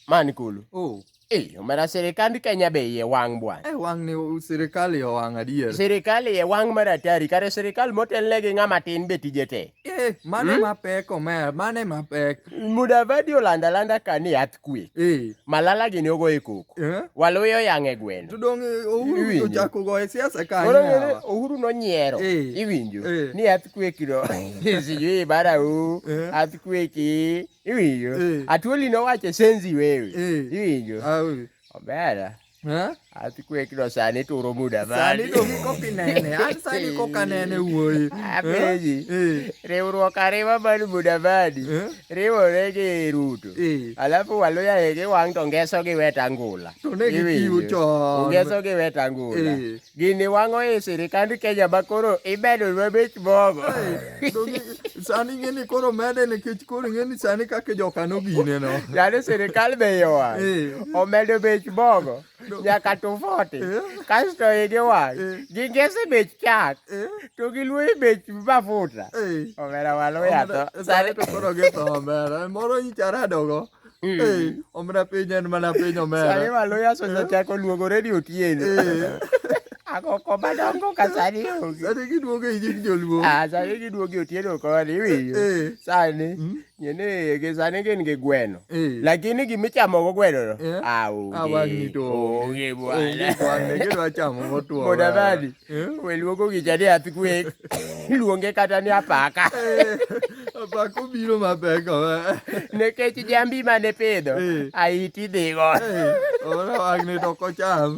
Man kulu. Oh. Eh, omera sirikand Kenya be iye wang' bwana. Eh, wang' ni sirikal iye owang' adier. Sirikal iye wang' mar atari, kare sirikal motelne gi ng'ama tin be tije tek. Eh, mane mapek omera, mane mapek. Mudavadi olando alanda ka ni earthquake. Eh. Malala gini ogoye koko. Eh? Waluyo yang'e gweno. To dong' Uhuru Iwinjo? ochako goye siasa Koro kanyo ng'e ni yawa. Uhuru nonyiero. Eh. Iwinjo? Eh. Ni earthquake no. Sijui bara u. Eh. Earthquake. Iwinjo? Eh. Atuoli nowacho senzi wewe. Eh. Iwinjo? Au. Omera. Eh? Earthquake no sani turo Mudavadi. Sani dong' koka inene, an sani koka anene wuoyi. Apenji. Eh. Riwruok ariwa mar Mudavadi Eh? riwore gi Ruto. Eh. Alafu Waluya igi wang' to ngeso gi Wetangula. To ne gitiyo Iwinjo? chon. Ngeso gi Wetangula. Eh. Gini wang'o i sirikand Kenya ma koro imedonwa bech mogo. Eh, Sani ing'e ni koro mede nikech koro ing'e ni sani kaka jokano gine no. Sani sirikal be iye wang'. Omedo bech mogo nyaka 240. Kasto igi wang'. Gingese bech chak. To giluoyo bech mafuta. Omera Waluya tho. Sani to koro githo omera. Moro nyicha radogo. Eh, omera piny en mana piny omera. Sani Waluya osechako luongo redio otieno. Agoko madongo ka sani onge. Sani giduogo e nying joluo. Ah, sani giduogo e otieno koni iwinjo. Sani ng'eni gi sani gin gi gweno. Lakini gimichamo go gweno no. Ah, onge. Ah, wang'ni to onge. Onge bwana. Onge bwana, gidwa chamo motwo. Mudavadi. We luongo gicha ni earthquake. Luonge kata ni apaka. Apaka obiro mapek omera. Nikech jambi mane pidho, ahiti dhigo. Omera wang'ni to ok ocham.